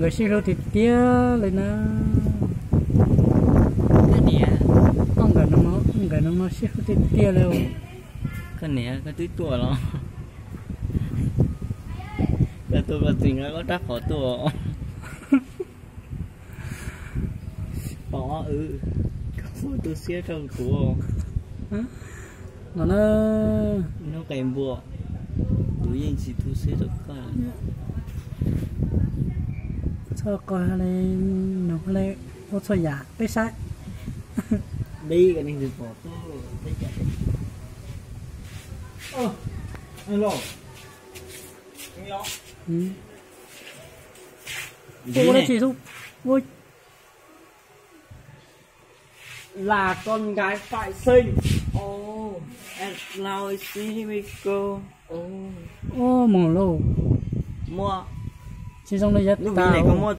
Nkawd sib hlub tiag tiag li na. Koj niam, koj nkawd no, nkawd no no sib hlub tiag tiag li. Koj niam, koj twb tuaj los? Koj tuaj koj tsis nqa koj rab phom tuaj. Pom wb, koj puas tu siab rau kuv? No na, hnub qes npua, kuv yeej tsis tu siab rau koj. Txhob qw li, nug li, ua txhua yam peb saib. Dib, koj neeg twg pom tuaj, peb cov. Ua dab tsi xwb? Ua Là con gái Phải Sinh. Ôi, hello, xin chào cô. Ua mus lauj. Muaj, tsis zoo li yav lub vim tas. Này có mua